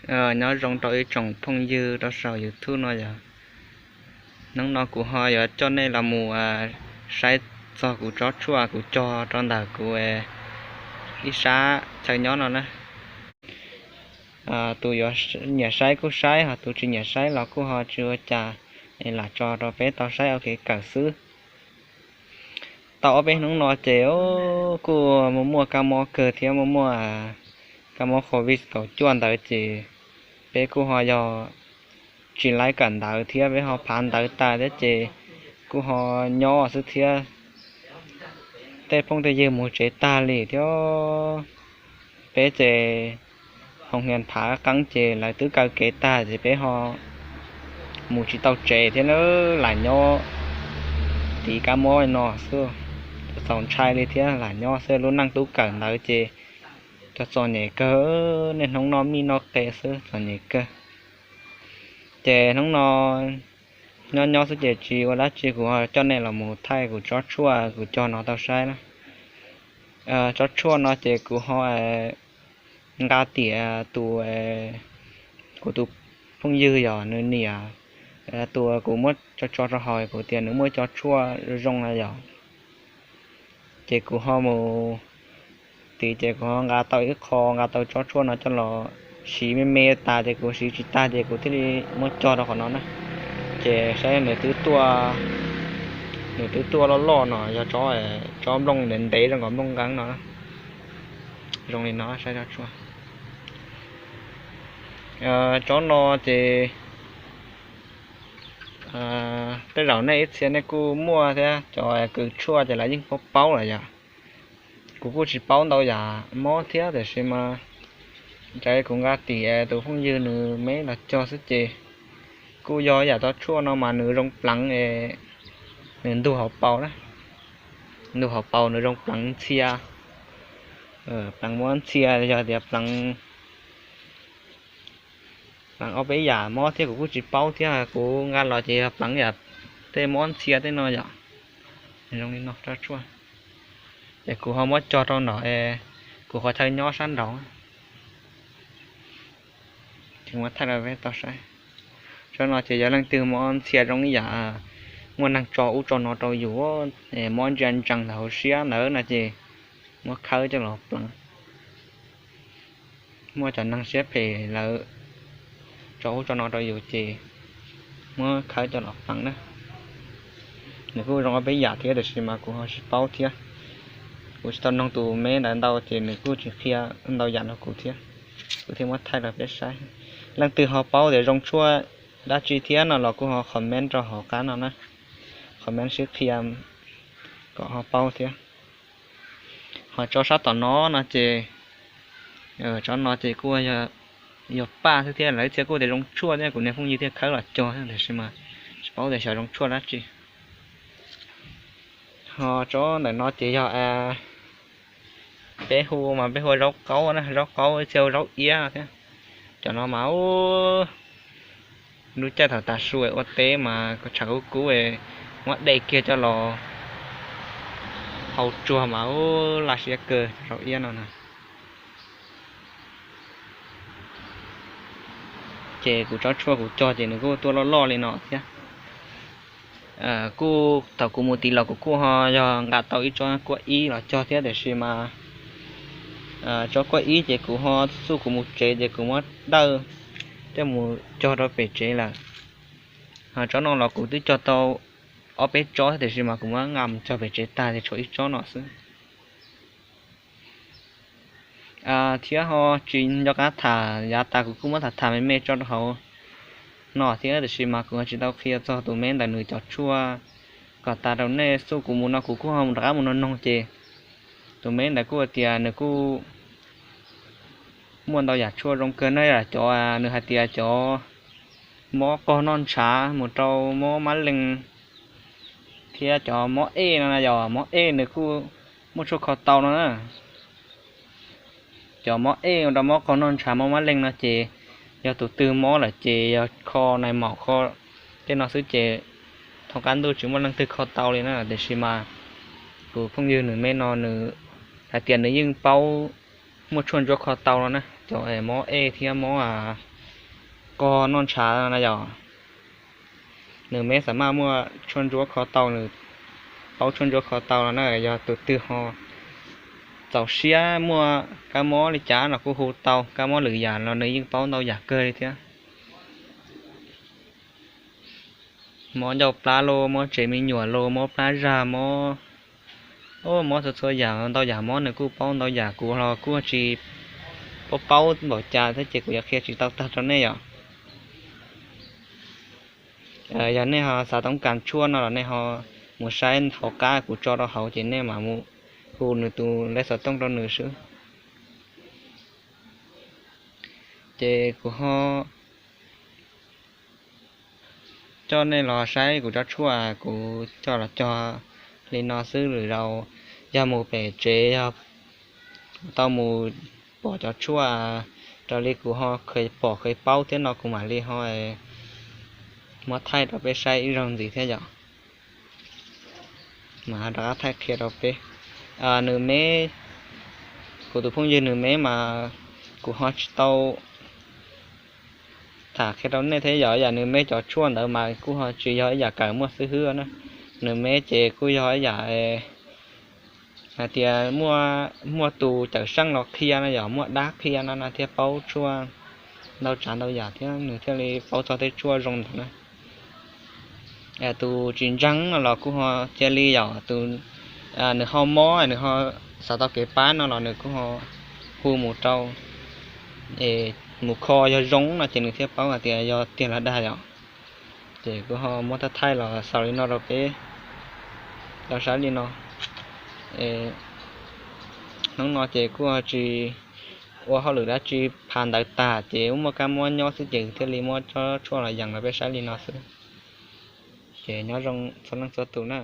Nyob zoo rau ib tsoom phooj ywg rau saum YouTube no yog. Hnub no kuv ho yuav coj nej los mus saib txog kuv tsob tshuaj kuv cog rau ntawm kuv ib sab chaw nyob no na. Tus yuav nyiam saib kuj saib, ho tus tsis nyiam saib los kuj ho tsis ua cas, lam tso rau peb tau saib ua kev kawm xwb. Tau ob peb hnub no ces kuj muaj muaj kab mob kawg thiab muaj muaj kab mob covid kaum cuaj ntawd ces peb kuj ho yog tsis laib kawm ntawv thiab peb ho phav ntawv tas thiab ces kuj ho nyob xwb thiab. Tej phooj tej ywg mus tsev tag li thiab, peb ces hoos hias phav qeeb ces lawv twb kaw kev tag ces peb ho mus tsis tau tsev thiab na, lam nyob tiv kab mob no xwb. Txaus ntshai li thiab lam nyob xwb, lub neej tub kawm ntawd ces cov txom nyem kawg, niaj hnub noj mij noj qe xwb txom nyem kawg. Ces hnub no nyob nyob xwb ces tsis ua dab tsi, kuv coj nej los mus thaij kuv tsob tshuaj kuv cog no tau saib na. Tsob tshuaj no ces kuv ho nqa tias tus, kuv tus phooj ywg yog nws niam, tus kuv muab tso tso rau hauv kuv tias nws muaj tsob tshuaj zoo no yog, ces kuv ho mus tiv ces kuv ho nqa tau ib qho, nqa tau tsob tshuaj no coj los siv me me tas ces kuv siv tsis tag ces kuv thiaj li muab cog rau qhov no na. Ces saib nws twb tuaj, nws twb tuaj loj loj no yog tsob, tsob nplooj ntev ntev zoo nkaus nplooj nqeeb no. Zoo li no saib tsob tshuaj. Tsob no ces tej zaum nej ib txhia nej kuj muaj thiab, cov kws tshuaj ces lawv yeej paub paub lawm yom. Kuv kuj tsis paub ntau yam mob thiab tiam sis mas kuv nqa tim tus phooj ywg nws me los cog xwb ces kuj yog yam tsob tshuaj no mas nws zoo pleev, nws ntug hauv paus na, ntug hauv paus nws zoo pleev ntxhia, pleev mob ntxhia yog tias pleev pleev ob peb yam mob thiab kuv kuj tsis paub thiab, kuv nqa los ces yog pleev yam tej mob ntxhia tej no yom. Zoo li no tsob tshuaj, ces kuv ho muab cog rau nram kuv qhov chaw nyob sab nraud. Thaij rau peb tau saib. Tsob no ces yog leej twg mob ntxhia zoo ib yam muaj neeg tso ub tso no rau yus, mob ntsia ntsees ntawm hauv siab ntawd no ces muab khawb coj los pleev. Muaj cov neeg siab phem lawv tso ub tso no rau yus ces muab khawb coj los pleev na. Nws kuj zoo ob peb yam thiab tiam sis mas kuv ho tsis paub thiab. Kuv tsis tau noog tus me ntawd ntau ces nws kuj tsis qhia ntau yam rau kuv thiab, kuv thiaj muab thaij rau peb saib. Leej twg ho paub tias zoo tshuaj dab tsi thiab no los kuj ho comment rau hauv qab no na, comment sib qhia kom ho paub thiab. Ho tsob sab tom no no ces, tsob no ces kuj yog paj xwb thiab, lawv ib txhia kuj tias zoo tshuaj thiab, kuv niag phooj ywg thiaj khawb los cog tiam sis mas tsis paub tias xyov zoo tshuaj dab tsi. Ho tsob ntawm no ces yog peb hu mas peb hu zaub qaub na, zaub qaub ib txhia hu zaub iab no thiab. Cov no mas lub caij thaum tav su ua teb mas tshav kub kub, muab de kiag coj los hau tsuag mas laj siab kawg cov zaub iab no na. Ces kuv tsob tshuaj kuv cog ces nws kuj tuaj loj loj li no thiab. Kuj thaum kuv mus tiv los kuv kuj ho yog nqa tau ib tsob kuaj ib los cog thiab tiam sis mas tsob kuaj ib ces kuv ho xub kuv mus tsev ces kuv muab dawj coj mus cog rau pem tsev lawm. Ho tsob no los kuv twb cog tau ob peb tsob tiam sis mas kuv muab nqa mus cog pem tsev tag ces tshuav ib tsob no xwb. Thiab ho tsis nco qab tham yav tas kuv kuj muab tham tham me me tso rau hauv no thiab tiam sis mas kuv ho tsis tau qhia txog tus me ntawm nws cov tshuaj kom tas rau nej. Xub kuv mus no kuv kuj ho rov qab mus noog noog ces tus me ntawd kuj tias nws kuj muaj ntau yam tshuaj zoo kawg na, cov nws hais tias cov mob qog noj ntshav mus rau mob mab leej thiab cov mob ej no na, yog mob ej nws kuj muaj tshuaj kho tau no na. Cov mob ej mus rau mob qog noj ntshav mob mab leej no ces yog tus twg mob lawm ces yog kho nais maum kho tej no xwb ces thoob qab ntuj tsis muaj leej twg kho tau li na. Tiam sis mas tus phooj ywg nws me no nws hais tias nws yeej paub muaj tshuaj ntsuab kho tau no na, cov mob ej thiab mob Qog noj ntshav no na yog, nws me xav maj muaj tshuaj ntsuab kho tau, nws paub tshuaj ntsuab kho tau no na. Yog tus twg ho txaus siab muaj kab mob li cas los kuj hu tau, kab mob lwm yam los nws yeej paub ntau yam kawg li thiab. Mob ncauj plab los, mob tsev me nyuam los, mob plab zag, mob, mob txhua txhua yam, ntau yam mob nws kuj paub ntau yam. Kuv los kuj tsis paub paub npaum cas thiab ces kuv yuav qhia tsis tau tag rau nej yom. Yog nej ho xav toob kas tshuaj no los nej ho mus saib hauv qab kuv tso rau hauv ces nej mam mus hu nws tus lej xov tooj rau nws xwb. Ces kuv ho coj nej los saib kuv cov tshuaj, kuv coj los cog li no xwb. Lwm zaus yog mus pem tsev yog tau mus pom cov tshuaj raws li kuv ho pom kheev paub thiab no kuv mam li ho muab thaij rau peb saib ib zaug ntxiv thiab yom. Mas rov qab thaij qhia rau peb. Nws me, kuv tus phooj ywg nws me mas kuv ho tsis tau tham qhia rau nej thiab yom. Yam nws me cov tshuaj ntawd mas kuj ho tsis yog ib yam kawm muaj xib hwb na. Nws me ces kuj yog ib yam hais tias muaj tus cawm seej los qhia no yog muaj dab qhia no no thiaj paub tshuaj ntau tsav ntau yam thiab nws thiaj li paub txog tej tshuaj zoo ntawd na. Tus tsis ntseeg no los kuj ho cia li yom, tus nws ho mob nws ho xav tau kev pab no los nws kuj ho hu mus rau, es mus kho yog zoo no ces nws thiaj paub hais tias yog tiag los dag yom. Ces kuv ho muab thaij thaij los xaus li no rau peb tau saib li no. Hnub no ces kuj ho tsis ua hauj lwm dab tsi, phav ntawv tag ces muaj kab mob nyob xwb ces thiaj li muab cov tshuaj los yees rau peb saib li no xwb. Ces nyob zoo txhua leej txhua tus na.